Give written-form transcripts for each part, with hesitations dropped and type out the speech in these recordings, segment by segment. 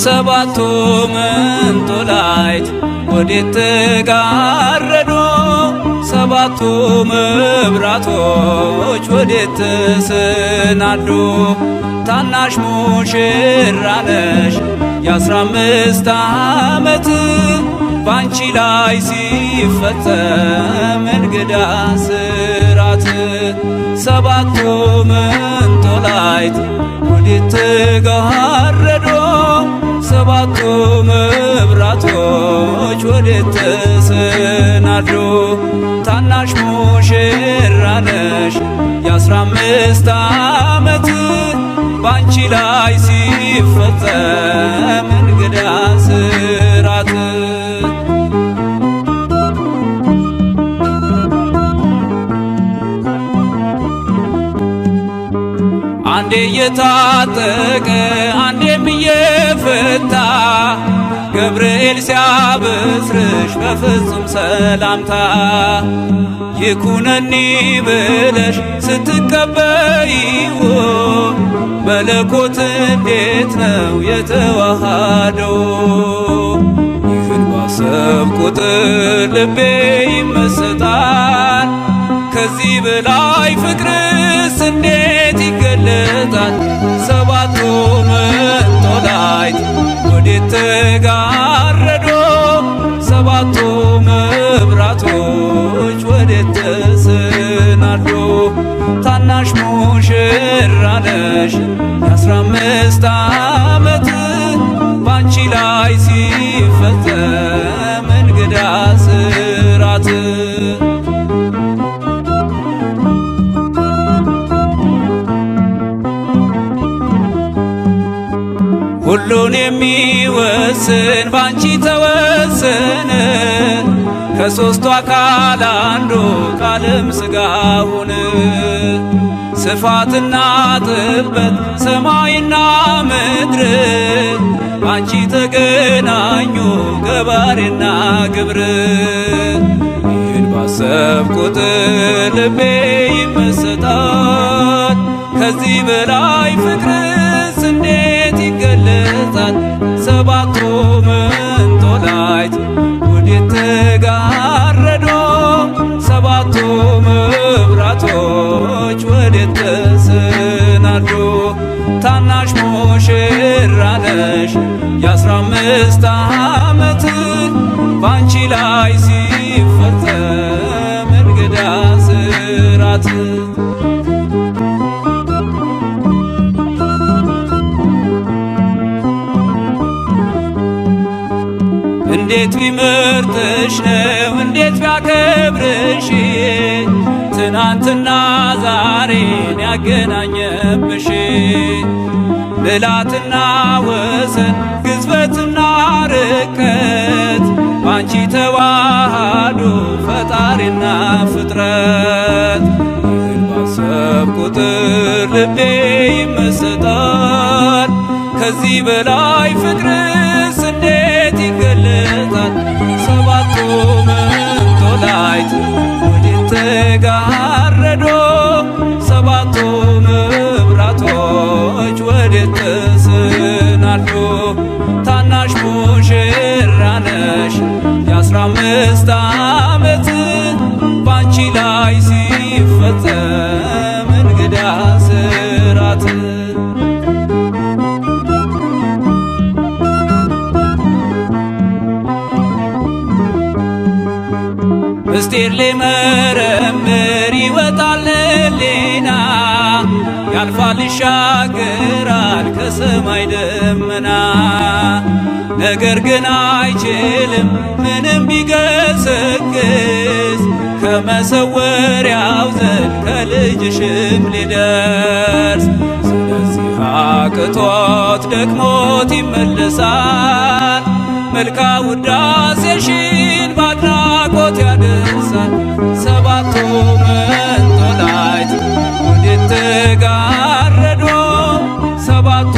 ሰባቱ መንጦላዕት ወዴት ተጋረዱ? ሰባቱ መብራቶች ወዴት ተሰናዱ? ታናሽ ሙሽራ ነሽ የ15 ዓመት፣ ባንቺ ላይ ሲፈጸም እንግዳ ስራት። ሰባቱ መንጦላዕት ወዴት ተጋረዱ? ሰባቱ መብራቶች ወዴት ተሰናዱ? ታናሽ ሙሽራ ነሽ የ15 ዓመት፣ ባንቺ ላይ ሲፈጸም እንግዳ ስራት። አንዴ እየታጠቀ አንዴም እየፈታ፣ ገብርኤል ሲያበስርሽ በፍጹም ሰላምታ፣ ይኩነኒ ብለሽ ስትቀበይው፣ መለኮት እንዴት ነው የተዋሃደው? ይህን ባሰብ ቁጥር ልቤ ይመሰጣል። ከዚህ በላይ ፍቅርስ እንዴት ይገለጣል? ሰባቱ መንጦላዕት ወዴት ተጋረዱ? ሰባቱ መብራቶች ወዴት ተሰናዱ? ታናሽ ሙሽራ ነሽ የ15 ዓመት፣ ባንቺ ላይ ሲፈጸም እንግዳ ስራት። ሁሉን የሚወስን ባንቺ ተወሰነ፣ ከሦስቱ አካል አንዱ ቃልም ሥጋ ሆነ። ስፋትና ጥበት ሰማይና ምድር፣ ባንቺ ተገናኙ ገባሬና ግብር። ይህን ባሰብ ቁጥር ልቤ ይመሰጣል። ከዚህ በላይ ፍቅርስ እንዴት ይገለጻል? ሰባቱ መንጦላዕት ወዴት ተጋረዱ? ሰባቱ መብራቶች ወዴት ተሰናዱ? ታናሽ ሙሽራ ነሽ የ15 ዓመት፣ ባንቺ ላይ ሲፈጸም እንግዳ ስራት። እንዴት ቢመርጥሽ ነው እንዴት ቢያከብርሽ፣ ትናንትና ዛሬን ያገናኘብሽ? ምላትና ወሰን ግዝበትና ርቀት፣ ባንቺ ተዋሃዱ ፈጣሪና ፍጥረት። ይህን ባሰብ ቁጥር ልቤ ይመሰጣል። ከዚህ በላይ ፍቅርስ እንዴት ይገለጣል? ሰባቱ መንጦላዕት ወዴት ተጋረዱ? ሰባቱ መብራቶች ወዴት ተሰናዱ? ታናሽ ሙሽራ ነሽ የ15 ዓመት፣ ባንቺ ላይ ሲፈጸም እንግዳ ስራት። ምስጢር ሊመረምር ይወጣል ሕሊና፣ ያልፋል ይሻገራል ከሰማይ ደመና። ነገር ግን አይችልም ምንም ቢገሰግስ፣ ከመሰወሪያው ዘንድ ከልጅሽም ሊደርስ። ስለዚህ አቅቶት ደክሞት ይመለሳል፣ መልካ ውዳሴሽን ባድናቆት ያደርሳል። ሰባቱ መንጦላዕት ወዴት ተጋረዱ? ሰባቱ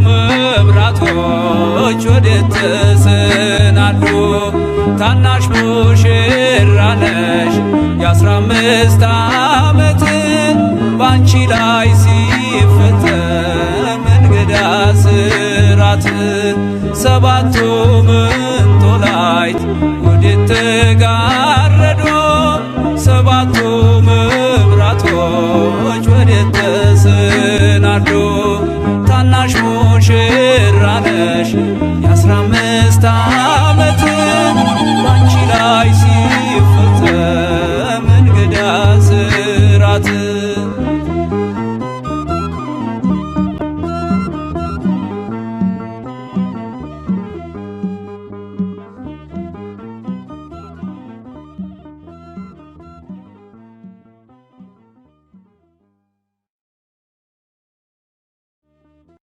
መብራቶች ወዴት ተሰናዱ? ታናሽ ሙሽራ ነሽ የ15 ዓመት፣ ባንቺ ላይ ሲፈጸም እንግዳ ስራት። ሰባቱ ምንጦላይት ወዴት ተጋረዱ? ሰባቱ መብራቶች ወዴት ተሰናዱ? ታናሽ ሙሽራ ነሽ።